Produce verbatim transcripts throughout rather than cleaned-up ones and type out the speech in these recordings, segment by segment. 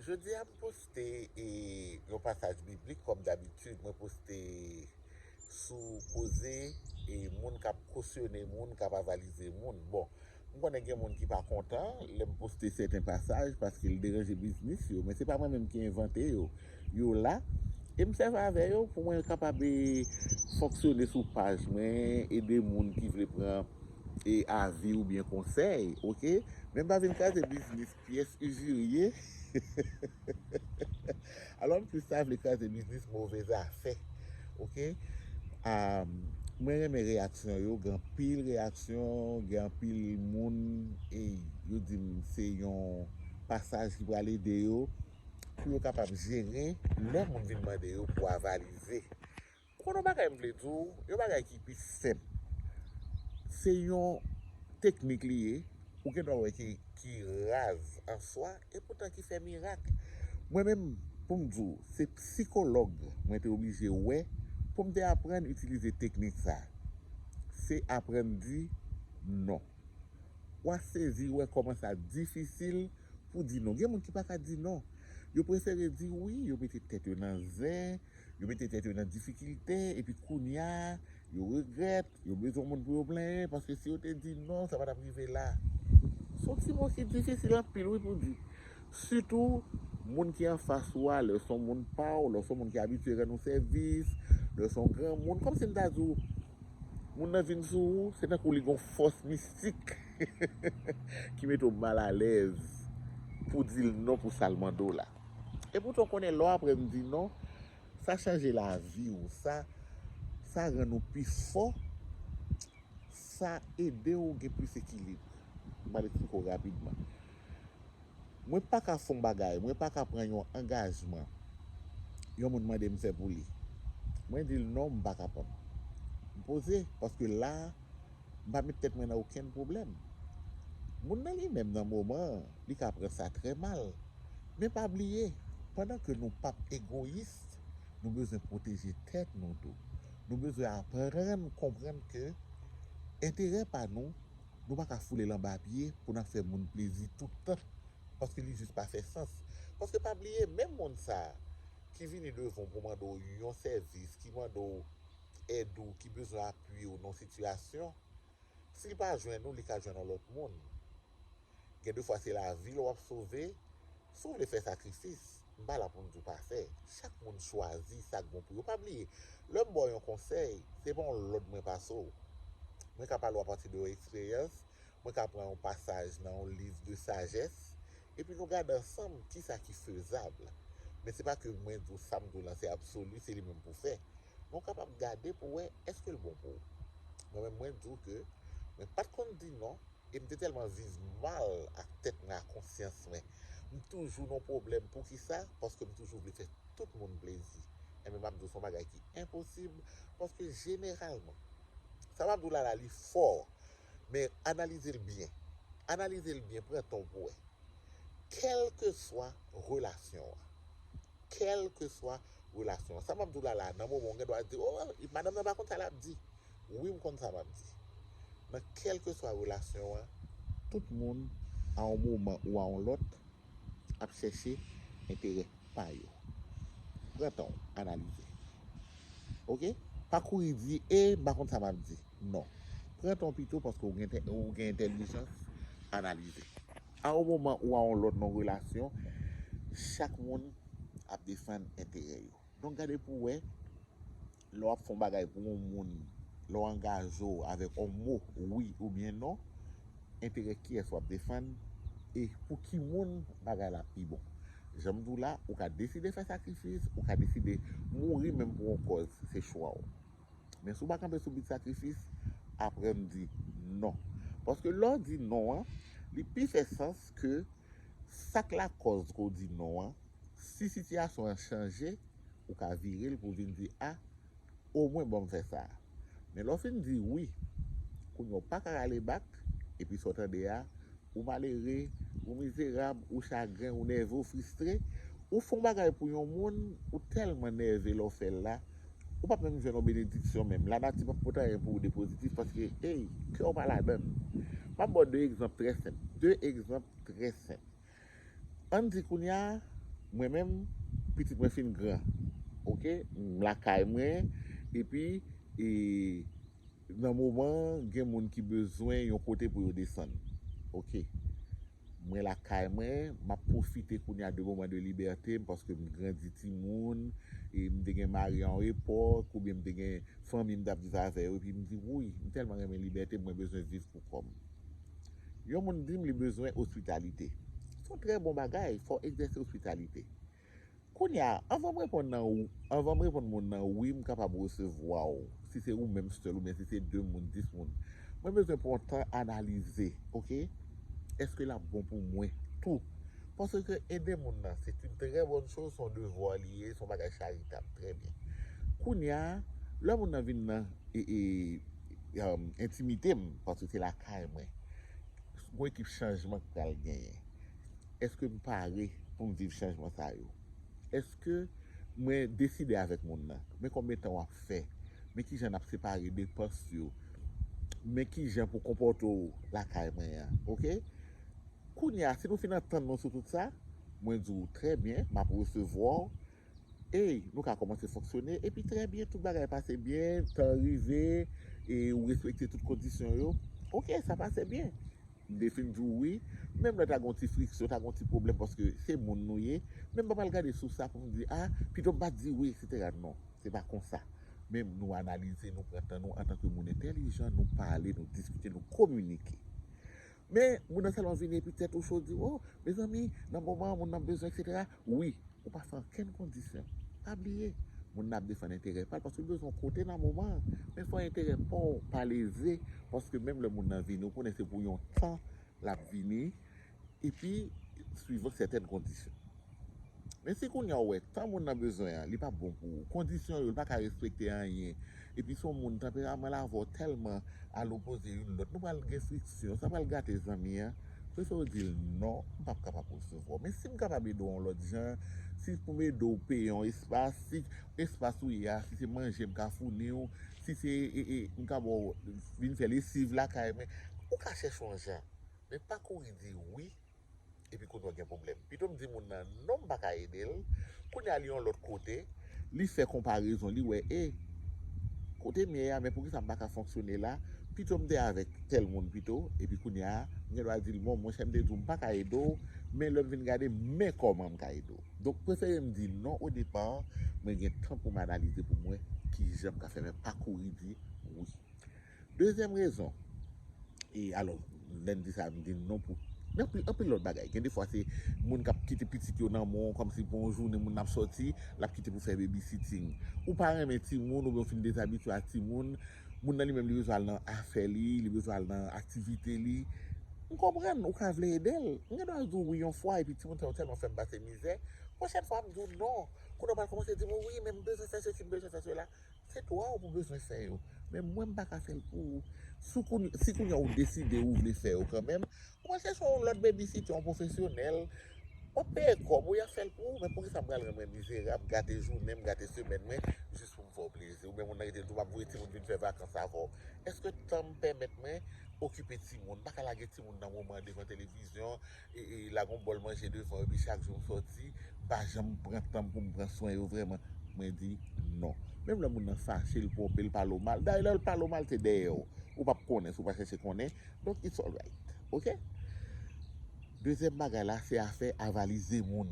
Jodi a m poste e, yon pasaj biblik, kòm dabitid, mwen poste sou koze e moun k ap kosyone moun, k ap avalize moun. Bon, m konnen gen moun ki pa kontan lè m poste sèten pasaj paske l deranje biznis yo, men se pa mwen menm ki envante yo. Yo la, e m sèvi avè yo pou mwen kapab e, fonksyone sou paj mwen, ede moun ki vle pran e avi oubyen konsèy, oke? Men m pa vin kraze biznis pyès izirye. Alò, m plis ta vle kraze biznis move zafè, oke? Ah, mwen renmen reyaksyon yo, gen anpil reyaksyon, gen anpil moun, e yo di m se yon pasaj ki pral ede yo pou yo kapab jere lè moun vin mande yo pou avalize. Konnen yon bagay m vle di w, yon bagay ki pi senp. Se yon teknik li ye, ou gen dwa wè ki, ki raz an swa, e poutan ki fè mirak. Mwen menm, pou m di w, se sikològ mwen te oblije wè pou m te aprann itilize teknik sa. Se aprann di non. W a sezi wè kòman sa difisil pou di non. Gen moun ki pa ka di non. Yo prefere di wi, yo mete tèt yo nan zen, yo mete tèt yo nan difikilte, epi kounye a, yo regrèt, yo bezwen moun pou yo plenyen, paske si yo te di non, sa pa t ap rive la. Se yon ti mo ki difisil anpil, wi, pou di. Sitou, moun ki anfas ou a, lè se yon moun pa w, lè se yon moun ki abitye rann ou sèvis, lè se yon granmoun, kòmsi m ta di w, moun nan vin sou ou, se tankou li gon fòs mistik ki mete w mal alèz pou di l non pou sa l mande w la. Epoutan, w konnen lè w aprann di non, sa chanje lavi w, sa, sa rann ou pi fò, sa ede w gen plis ekilib. M pral eksplike w rapidman. Mwen pa ka fè yon bagay, mwen pa ka pran yon angajman yon moun mande m fè pou li. Mwen di l non, m pa kapab. M poze, paske la, m pa met tèt mwen nan okenn pwoblèm. Moun nan li menm nan moman an, li ka pran sa trè mal. Men pa bliye, pandan ke nou p ap egoyis, nou bezwen pwoteje tèt nou tou. Nou bezwen aprann konprann ke enterè pa nou, nou pa ka foule l anba pye pou n ap fè moun plezi tout tan, paske li jis pa fè sans. Paske pa bliye, menm moun sa a ki vini devan w pou mande w yon sèvis, ki mande w èd ou, ki bezwen apui w nan yon sitiyasyon, si l pa jwenn ou, li ka jwenn yon lòt moun. Gen de fwa se lavi l w ap sove. Si w vle fè sakrifis, m pa la pou m di w pa fè. Chak moun chwazi sa k bon pou yo. Pa bliye, lè m ba w yon konsèy, se pa yon lòd mwen pase w. Mwen ka pale w apati de yon eksperyans, mwen ka pran yon pasaj nan yon liv de sajès, epi nou gade ansanm kisa ki fezab. Men se pa ke mwen di w sa m di w lan se absoli, se li menm pou fè. Men w kapab gade pou w wè èske l bon pou ou. Mwen menm, mwen di w ke mwen pa t konn di non, e m te tèlman viv mal ak tèt mwen, ak konsyans mwen. M toujou nan pwoblèm. Poukisa? Paske m toujou vle fè tout moun plezi. Enben, m ap di w se yon bagay ki enposib, paske jeneralman, sa m ap di w la la, li fò, men analize l byen. Analize l byen, pran tan w pou wè. Kèlkeswa relasyon an, kèlkeswa relasyon an, sa m ap di w la la, nan moman w gen dwa di, "O, madanm nan pa konn sa l ap di." Wi, m konn sa m ap di. Nan kèlkeswa relasyon an, tout moun, a yon moman ou a yon lòt, ap chèche enterè pa yo. Pran tan w, analize. Oke? Pa kouri di, "E, m pa konn sa m ap di." Non. Pran tan w pito paske ou gen, ou gen entèlijans, analize. A yon moman ou a yon lòt nan relasyon, chak moun ap defann enterè yo. Donk, gade pou w wè, lè w ap fè yon bagay pou yon moun, lè w angaje w avèk yon mo, wi oubyen non, enterè kiyès w ap defann, e pou ki moun bagay la pi bon. Jan m di w la, ou ka deside fè sakrifis, ou ka deside mouri menm pou yon kòz, se chwa w. Men si w pa kanpe sou bit sakrifis, aprann di non. Paske lè w di non an, li pi fè sans ke sa k lakòz ke w di non an, si sitiyasyon an chanje, ou ka vire l pou w vin di, "A, omwen ban m fè sa a." Men lè w fin di wi, kounye a w pa ka rale bak, epi sa w tande a, ou malere, ou mizerab, ou chagren, ou nève, ou fristre, ou fè yon bagay pou yon moun, ou tèlman nève lè w fè l la, ou p ap menm jwenn yon benediksyon menm. Lanati p ap pote anyen pou ou de pozitif paske, ey, kè w pa ladan l. M ap ba w de egzanp trè senp. De egzanp trè senp. Ann di kounye a, Mwen menm, pitit mwen fin gran, oke, m lakay mwen, epi e, nan moman gen moun ki bezwen yon kote pou yo desann, oke. Mwen lakay mwen, m ap pwofite kounye a de moman de libète m paske m grandi timoun, e m te gen mari a yon epòk, oubyen m te gen fanmi m t ap viv avè yo, epi m di, "Wouy, m tèlman renmen libète m, mwen bezwen viv pou kò m." Yon moun di m li bezwen ospitalite. Se yon trè bon bagay, fò w egzèse ospitalite. Kounye a, anvan m reponn nan ou, anvan m reponn moun nan wi, m kapab resevwa w, si se ou menm sèl oubyen si se de moun, dis moun, mwen bezwen pran tan analize, oke? Èske l ap bon pou mwen tou? Paske ede moun nan, se yon trè bòn choz, se yon devwa li ye, se yon bagay charitab, trè byen. Kounye a, lè moun nan vin nan e, e, um, entimite m, paske se lakay mwen, gon ekip chanjman k pral genyen. Èske m pare pou m viv chanjman sa yo? Èske mwen deside avèk moun nan? Men konbyen tan w ap fè? Men kijan n ap separe depans yo? Men kijan pou konpòte w lakay mwen an, oke? Kounye a, si nou fin antann nou sou tout sa, mwen di w trè byen, m ap resevwa w, e nou ka kòmanse fonksyone, epi trè byen, tout bagay pase byen, tan rive, e ou respekte tout kondisyon yo. Oke, sa pase byen. M te fin di w wi, menm lè ta gon ti friksyon, ta gon ti pwoblèm, paske se moun nou ye, men m pa pral gade sou sa pou m di, a, pito m pa t di wi, etsetera. Non, se pa konsa. Men nou analize, nou pran tan nou, antanke moun entèlijan, nou pale, nou diskite, nou kominike. Men, moun nan sèlman vini epi tèt ou cho, di, o, mezanmi, nan moman an, moun nan bezwen, etsetera. Wi, ou pa fè okenn kondisyon. Pa bliye, moun nan ap defann enterè pa l, paske l bezwen w kote nan moman an. Men fò enterè pa w pa leve, paske menm lè moun nan vini, ou konnen se pou yon tan l ap vini, epi swivan sètèn kondisyon. Men si kounye a w wè tan moun nan bezwen an, li p ap bon pou ou, kondisyon yo, li pa ka respekte anyen, epi se yon moun tanperaman l avè w tèlman alopoze youn lòt, nou pral gen friksyon, sa pral gate zanmi an. Prefere w di l non, m p ap kapab resevwa w. Men si m kapab ede w yon lòt jan, si pou m ede w peye yon espas, si espas ou ye a, si se manje m ka founi w, si se e, e, m ka ba w vin fè lesiv lakay mwen, ou ka chèche yon jan. Men pa kouri di wi, epi kounye a w gen pwoblèm. Pito m di moun nan non, m pa ka ede l. Kounye a li yon lòt kote, li fè konparezon, li wè, e, kote m ye a, men poukisa m pa ka fonksyone la? Pito m te avèk tèl moun pito, epi kounye a, m gen dwa di l, bon, monchè, m te di w m pa ka ede w, men lè m vin gade, men kòman m ka ede w. Donk, prefere m di non o depa, mwen gen tan pou m analize pou m wè kijan m ka fè, men pa kouri di wi. Dezyèm rezon, e alò, lè n di sa, n di non pou, men anpil, anpil lòt bagay. Gen defwa se moun k ap kite pitit yo nan men w, kòmsi pou yon jounen moun nan ap sòti, l ap kite pou fè babysitting. Ou pa renmen timoun, oubyen w fin dezabitye a timoun, moun nan li menm li bezwen al nan afè li, li bezwen al nan aktivite li. M konprann, ou ka vle ede l. M gen dwa di w wi yon fwa, epi timoun sa yo tèlman fè m pase mizè. Pwochèn fwa, m di w non. Kounye a w pral kòmanse di m, wi, men m bezwen fè sesi, m bezwen fè sela. Se dwa w pou bezwen fè yo. Men mwen, m pa ka fè l pou ou. Si kounye, si kounye a w deside ou vle fè yo kanmenm, ou pral chèche yon lòt babysitter, yon pwofesyonèl. W ap peye kòb ou, y ap fè l pou ou. Men poukisa m pral rann mwen mizerab, gate jounen m, gate semèn mwen, jis pou m fè w plezi? Oubyen moun nan rete l di w, m ap voye timoun vin fè vakans avè w. Èske tan m pèmèt mwen okipe timoun? M pa ka lage timoun nan moman an devan televizyon, e, e, lage yon bòl manje devan yo, epi chak jou m sòti, m pa janm pran tan m pou m pran swen yo vrèman. Mwen di non. Menm lè moun nan fache, l twonpe, l pale w mal. Dayè, lè l pale w mal, se dèyè w. Ou p ap konnen si w pa chèche konnen. Donk, it's alright. Oke? Dezyèm bagay la, se afè avalize moun.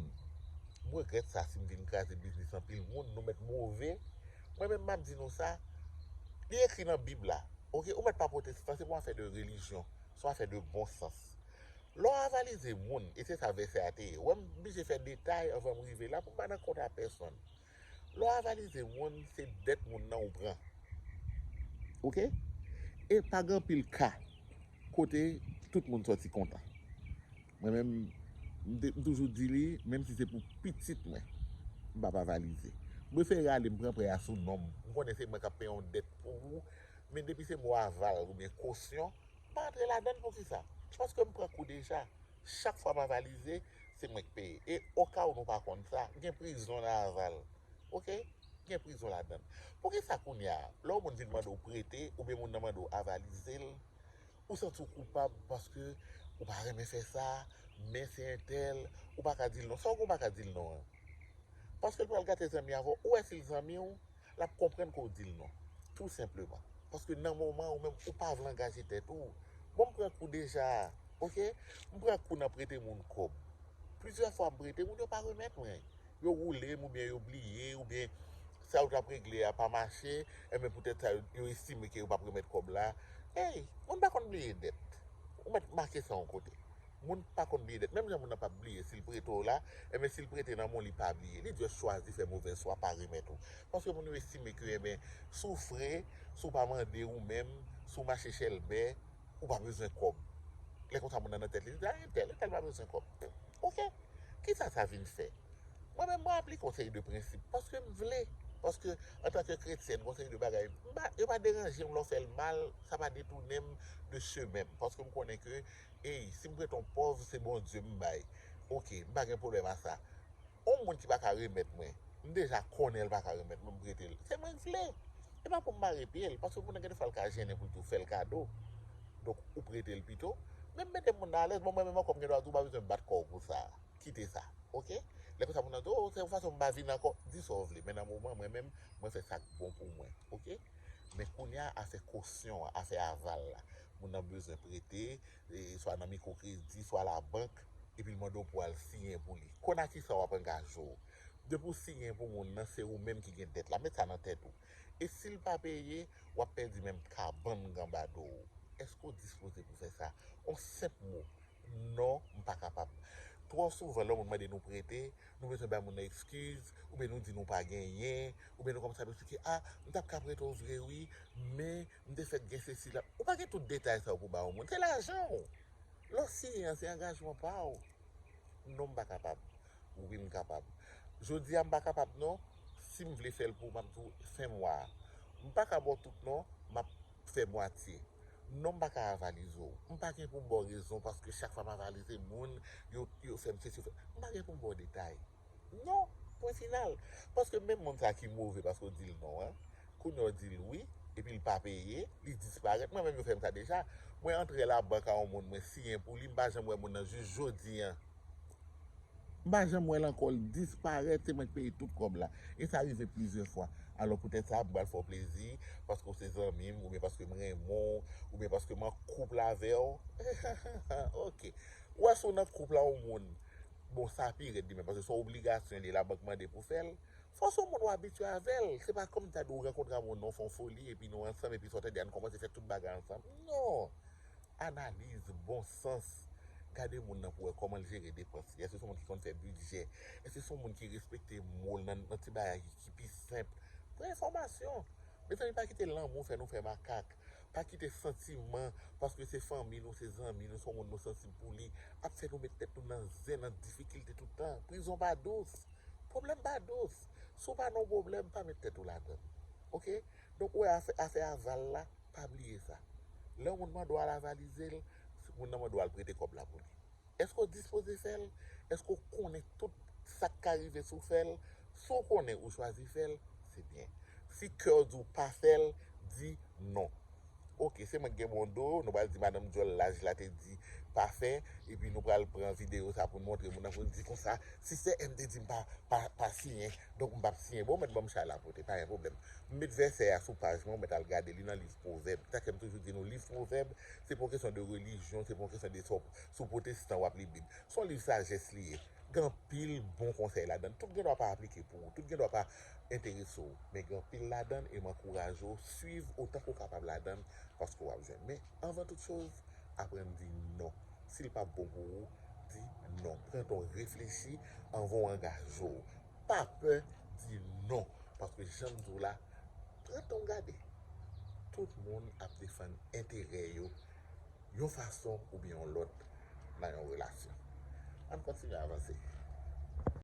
M regrèt sa si m vin kraze biznis anpil moun, nou mèt move. Mwen menm, m ap di nou sa, li ekri nan Bib la. Oke? Ou mèt pa pwotestan, se pa yon afè de relijyon, se yon afè de bon sans. Lè w avalize moun, e se sa vèsè a te ye. Ou wè m blije fè detay anvan m rive la pou m pa nan kont a pèsonn. Lè w avalize moun, se dèt moun nan ou pran. Oke? E pa gen anpil ka kote tout moun sòti kontan. Mwen menm, m te, m toujou di li, menm si se pou pitit mwen, m p ap avalize. M prefere ale m pran prè a sou non m. M konnen se mwen k ap peye yon dèt pou ou, men depi se mo aval oubyen kosyon, m pa antre ladan l. Poukisa? Paske m pran kou deja. Chak fwa m avalize, se mwen k peye. E okawou nou pa konn sa, gen prizon nan aval. Oke? Gen prizon ladan l. Poukisa kounye a, lè yon moun vin mande w prete, oubyen moun nan mande w avalize l, ou santi w koupab paske ou pa renmen fè sa, men se entèl, ou pa ka di l non. Sa w gen ou pa ka di l non an? Paske l pral gate zanmi avè w. Ou wè si l zanmi w, l ap konprann ke w di l non. Tou senpleman. Paske nan moman ou menm, ou pa vle angaje tèt ou. Bon, m pran kou deja, oke? M pran kou nan prete moun kòb. Plizyè fwa m prete moun, yo pa remèt mwen. Yo woule m oubyen yo bliye oubyen sa yo t ap regle a pa mache, enben poutèt sa yo, yo estime ke yo p ap remèt kòb la. Ey, moun pa konn bliye dèt. Ou mèt make sa yon kote. Moun pa konn bliye dèt. Menm jan moun nan p ap bliye si l prete w la, enben si l prete nan men w li pa bliye. Li just chwazi fè movèz fwa pa remèt ou. Paske moun yo estime ke enben si w fre, si w pa mande ou menm, si w mache chèlbè, ou pa bezwen kòb. Lè konsa moun nan nan tèt li, li di, "A, entèl, entèl pa bezwen kòb." Oke. Kisa sa vin fè? Mwen menm, mwen aplike yon seri de prensip paske m vle. Paske, antanke kretyèn, gen yon seri de bagay, m pa, yo pa deranje m lè w fè l mal, sa pa detounen m de chemen m. Paske m konnen ke, ey, si m prete yon pòv, se Bondye m bay. Oke, m pa gen pwoblèm a sa. Yon moun ki pa ka remèt mwen, m deja konnen l pa ka remèt mwen, m prete l. Se mwen k vle. E pa pou m mare pye l, paske moun nan gen de fwa l ka jennen pou l di w fè l kado. Donk, ou prete l pito. Men m mete moun nan alèz, bon, mwen menm ankò m gen dwa di w pa bezwen bat kò w pou sa. Kite sa, oke? Lè konsa moun nan di, o, se yon fason m pa vin ankò. Di sa w vle, men nan moman, mwen menm, mwen fè sa k bon pou mwen, oke? Men kounye a, afè kosyon an, afè aval la. Moun nan bezwen prete, e, swa nan mikwokredi, swa labank, epi l mande w pou w al siyen pou li. Konn a kisa w ap angaje w. Depi w siyen pou moun nan, se ou menm ki gen dèt la. Met sa nan tèt ou. E si l pa peye, w ap pèdi menm kabann ganbado w. Èske w dispoze pou fè sa? On senp mo. Non, m pa kapab. Twò souvan, lè yon moun mande nou prete, nou bezwen bay moun nan ekskiz, oubyen nou di nou pa genyen, oubyen nou kòmanse ap eksplike, a, m t ap ka prete w vre wi, men m te fèk gen sesi la. Ou pa gen tout detay sa yo pou ba yon moun. Se lajan w. Lè w siyen an, se angajman pa w. Non, m pa kapab. Wi, m kapab. Jodi a, m pa kapab non. Si m vle fè l pou ou, m ap di w fen mwa a. M pa ka ba w tout non, m ap fè mwatye. Non, m pa ka avalize w. M pa gen pou m ba w rezon paske chak fwa m avalize moun, yo, yo fè m sesi, yo fè, m pa gen pou m ba w detay. Non, pwen final. Paske menm moun sa ki move paske w di l non an, kounye a w di l wi, epi l pa peye, li disparèt. Mwen menm yo fè m sa deja. Mwen antre labank a yon moun, mwen siyen pou li, m pa janm wè moun nan jis jodi an. M pa janm wè l ankò, l disparèt, se mwen k peye tout kòb la. E sa rive plizyè fwa. Alò poutèt sa, m pral fè w plezi, paske w se zanmi m, oubyen paske m renmen w, oubyen paske m an koup avè w. Oke. Ou wè si w nan koup la, yon moun, bon, sa pi rèd li menm, paske se yon obligasyon li, labank mande pou fè l. Fò se yon moun w abitye avè l. Se pa kòm ta di w rankontre avè yon nonm, fè yon foli, epi nou ansanm, epi sa w tande a, nou kòmanse fè tout bagay ansanm. Non! Analize, bon sans. Gade moun nan pou wè kòman l jere depans li. Èske se yon moun ki konn fè bidjè? Èske se yon moun ki respekte mo l nan, nan ti bagay ki, ki pi senp? Pran enfòmasyon. Mezanmi, pa kite lanmou fè nou fè makak. Pa kite santiman, paske se fanmi nou, se zanmi nou, se yon moun nou sansib pou li, ap fè nou met tèt nou nan zen, nan difikilte tout tan. Prizon pa dous. Pwoblèm pa dous. Si w pa nan yon pwoblèm, pa met tèt ou ladan l. Oke? Donk, ou wè afè, afè aval la, pa bliye sa. Lè yon moun mande w al avalize l, moun nan mande w al prete kòb la pou li. Èske w dispoze fè l? Èske w konnen tout sa k ka rive si w fè l? Si w konnen ou chwazi fè l, se byen. Si kè w di w pa fè l, di non. Oke, se mwen k gen bon do, nou pral di madanm djòl laj la te di pa fè, epi nou pral pran videyo sa pou n montre moun nan pou n di konsa, Sistè M te di m pa, pa, pa siyen, donk m p ap siyen. Bon, w mèt ban m chay la pote, pa gen pwoblèm. M met vèsè a sou paj mwen, w mèt al gade li nan liv Pwovèb. Tankou m toujou di nou, liv Pwovèb, se pa yon kesyon de relijyon, se pa yon kesyon de si w, si w pwotestan w ap li Bib. Se yon liv sajès li ye. Gen anpil bon konsèy ladan l. Tout gen dwa pa aplike pou ou. Tout gen dwa pa enterese w. Men gen anpil ladan l e m ankouraje w swiv otan ke w kapab ladan l paske w ap jwenn. Men, anvan tout choz, aprann di non. Si l p ap bon pou ou, di non. Pran tan w reflechi anvan w angaje w. Pa pè di non. Paske jan m di w la, pran tan w gade. Tout moun ap defann enterè yo yon fason oubyen yon lòt nan yon relasyon. Ann kontinye avanse.